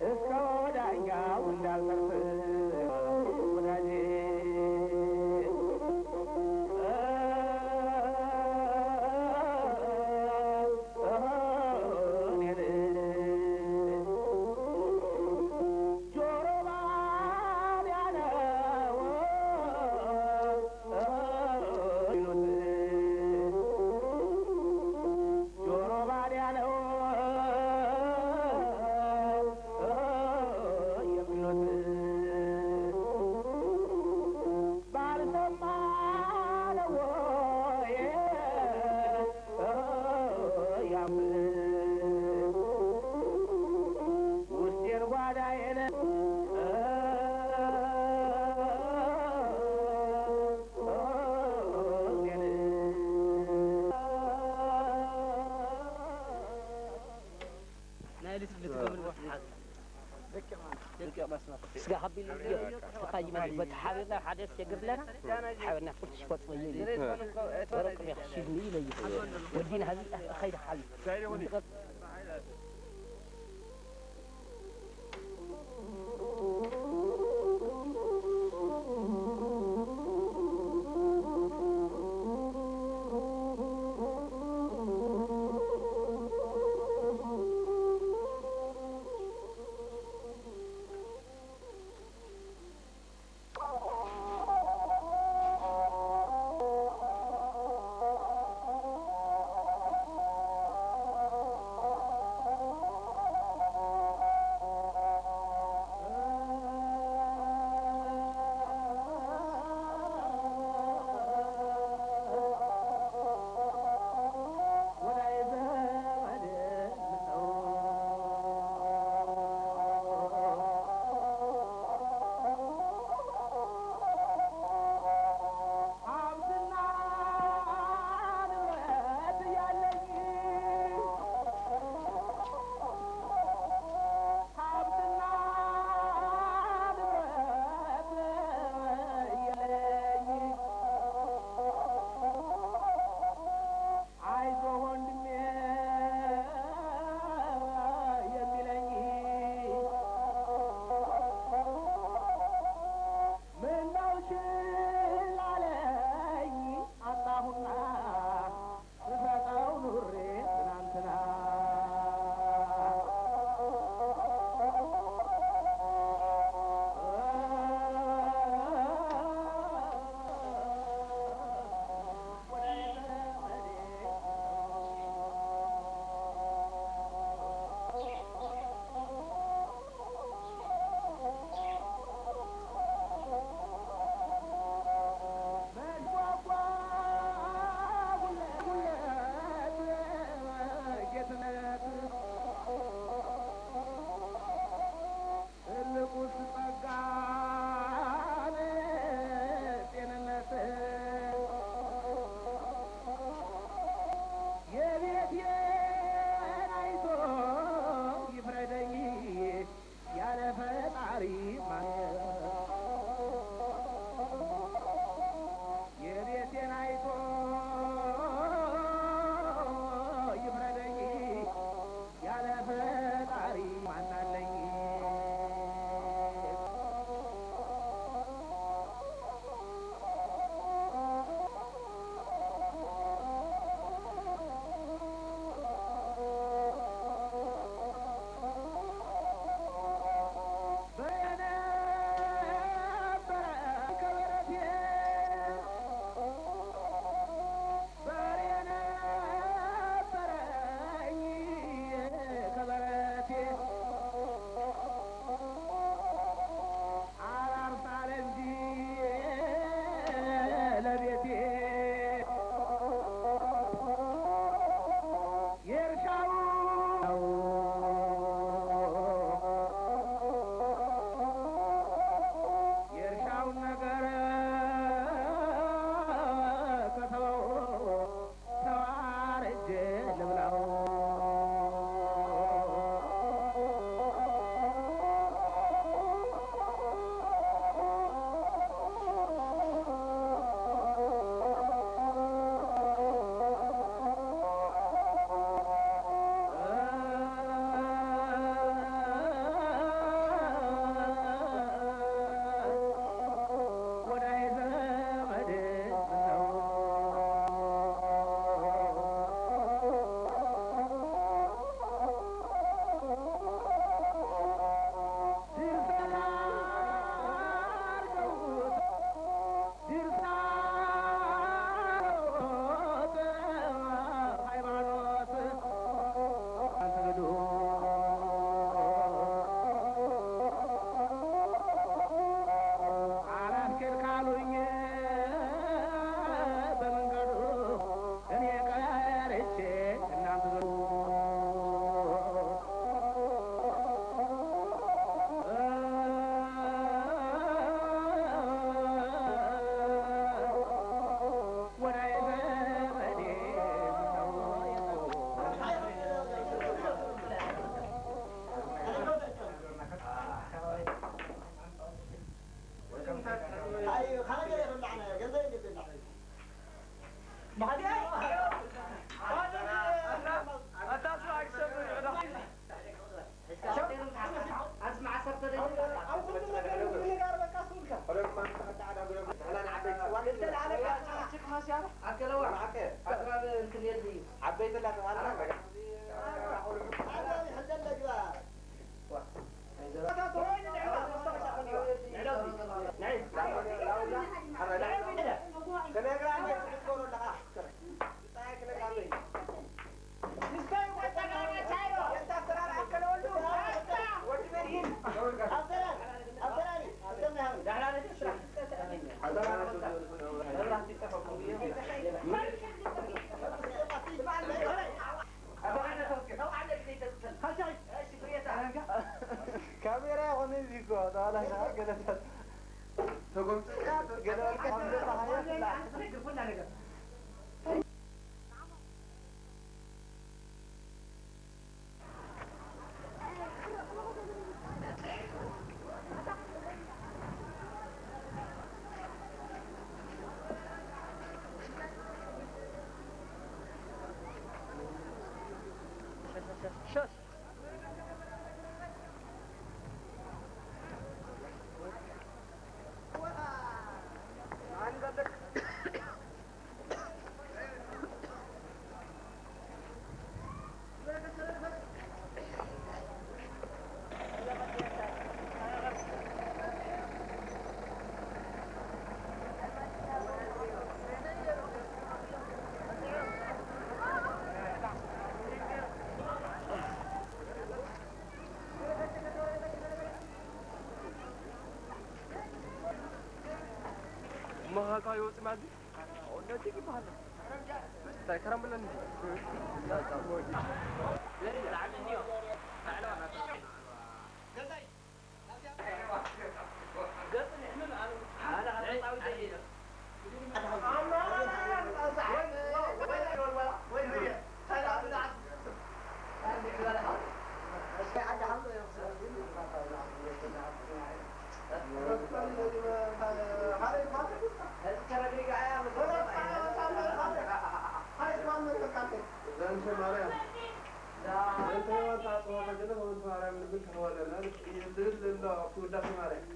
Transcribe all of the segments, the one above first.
እስከ ወዳኛው እንዳልተርፍ ወዳጄ። ጆሮ ባሪያ ነው ይሉት፣ ጆሮ ባሪያ ነው የሚሉት፣ ባልሰማ ነው ወይ ያም ውስጤን ጓዳዬን ስጋ ከቢሉ እዩ። ተፋይመን በቲ ሓቢርና ሓደ ኣስቸግር ኣለና። ሓቢርና ቁርሲ ሽፈጥ በየ እዩ። ወረቅ ቢያ ክሽግኒ ኢለ እዩ። ወዲና ሀዚ ኸይደ ሓሉ። ተጎምጥካ ገለ ወልቀ ሓምለ ተሃየ። እሞ ኻልካ ይወፅእ ማለት እዩ? ነቲ ይበሃል። እንታይ ከረምብለን እንጂ። በእንተ ማርያም፣ በእንተ ሄዋን ተዓጽዋ ከጀለ በእንተ ማርያም ንብል ተህወለና ዝብል ዘሎ ኣብቲ ውዳሴ ማርያም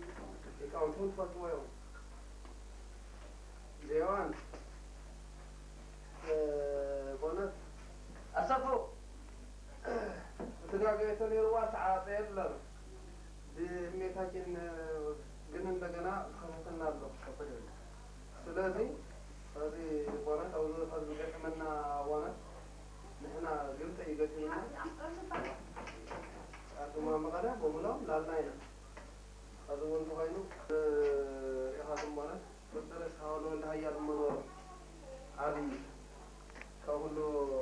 ሊቃውንቱ ትፈልጥዎ እዮም። ዜማን፣ እ፣ በእውነት ኣሰፉ። እቲ ጋገየቶ ነይርዋ ተዓጸ የለን። ብእሜታችን ግን እንደገና ዝኸፈተና ኣሎ። ስለዚህ፣ እዚ በእውነት ኣብዚ፣ ኣብዚ ዝገጠመና እዋናት ንሕና ግልፂ እዩ ገጢሙና። ኣቱማ መቐለ በሙሎም ላልና ኢና። እዚ እውን እንተኾይኑ፣ ርኢኻትም በእውነት ዶክተር እስሓ ወልደ ሃያል እሞ ነበሩ። ዓብዪ ካብ ኩሉ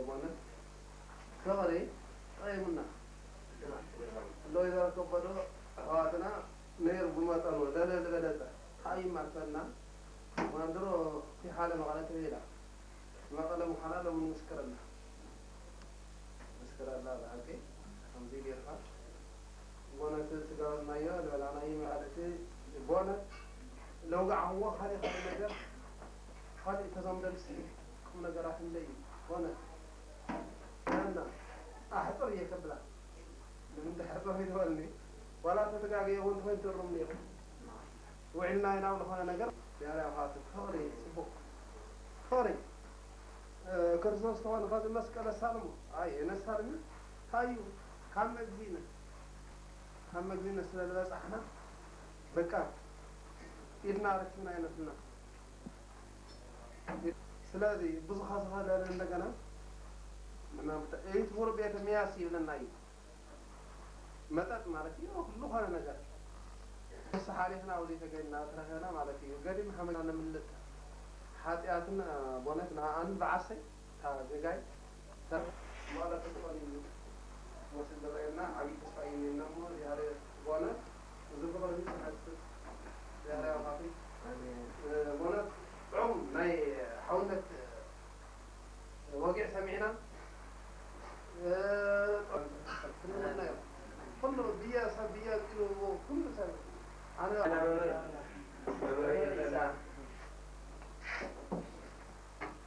ማለት ፍቕሪ ጠቒሙና። እንደ ወይዘሮ ከበዶ ኣሕዋትና ነይሩ ብመጠኑ ለለ ዝበለጸ። ካብ ይማርሰልና ማንድሮ ፊሓለ መቐለ ተበይላ። መቐለ ምዃና ሎሚ ንምስክር ኣላ። ምስክር ኣላ ብሓቂ። ከምዚ ጌርካ ቦነት ትገበርናዮ ዝበላናዮ መቐለ እቲ ቦነት ለውጋዕዎ ካልእ ካልእ ነገር ካልእ ተዘምደልሲ ቁም ነገራት እንደ እዩ። ቦነት እና ኣሕፅር እየ ከብላ። ንምንታይ ሕፅር ይትበልኒ? ዋላ ተተጋገየ እውን ትኾይን ትእርምኒ ኢኹም። ውዒልና ኢና ኣብ ዝኾነ ነገር ያርያ ኻቱ ፍቕሪ ጽቡቕ። ፍቕሪ፣ እ፣ ክርስቶስ ተኾነ ኸዚ መስቀል ኣሳልሞ። ኣይ፣ ነሳልሚ። ታዩ፣ ካብ መግዚእነ፣ ካብ መግዚእነ ስለ ዝበጻሕና፣ በቃ፣ ኢድና ረኪብና ኣይነትና። ስለዚ፣ ብዙኻ ዝኸለለ እንደገና፣ ምናምን፣ እቲ ፍሩብ ቤተ ሚያስ ይብለና እዩ። መጠጥ ማለት እዩ፣ ዝኾነ ነገር። ንስሓ ሓሊፍና ወዲ ተገይና ተረኸና ማለት እዩ። ገዲም ሓመና ንምልጥ ሓጢኣትን፣ ቦነት ንኣን ብዓሰይ፣ እታ ጌጋይ፣ ማለት ዝኾነ እዩ። መስል ዝረአየና ዓብዪ ተስፋ እዩ እኒኤና እሞ፣ ዝያዳ ቦነት፣ እዚ ፍቕሪ እዚ ክነስስ፣ ዝያዳ ያውሃፊ፣ ኣሜን። ቦነት፣ ጥዑም ናይ ሓውነት፣ ወግዒ ሰሚዕና፣ እ፣ ክንምነዮ። ኩሉ ብየ ሰብ ብየ ኢሉ ኩሉ ሰብ ኣነ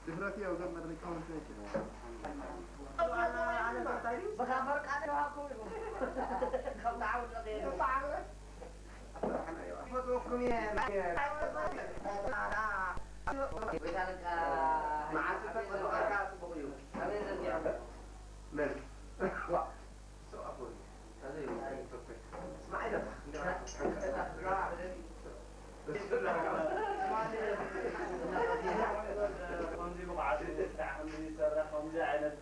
ድፍረት እየ ወገን መድረክ ካውንት ነች። ብኻፈር ቃል ተዋሃብኩም ኢኹም። ከም ተዓውድ ለቐየ። ከምዚ ብቕዓት ከምዚ ይሰርሕ፣ ከምዚ ዓይነት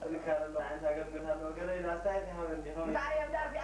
ጥንካረ ኣለዎ፣ ዓይነት ኣገልግሎት ኣለዎ፣ ገለ ኢሉ ኣስተያየት ይሃበኒ። ከመይ? እንታይ እዮም ደርፊ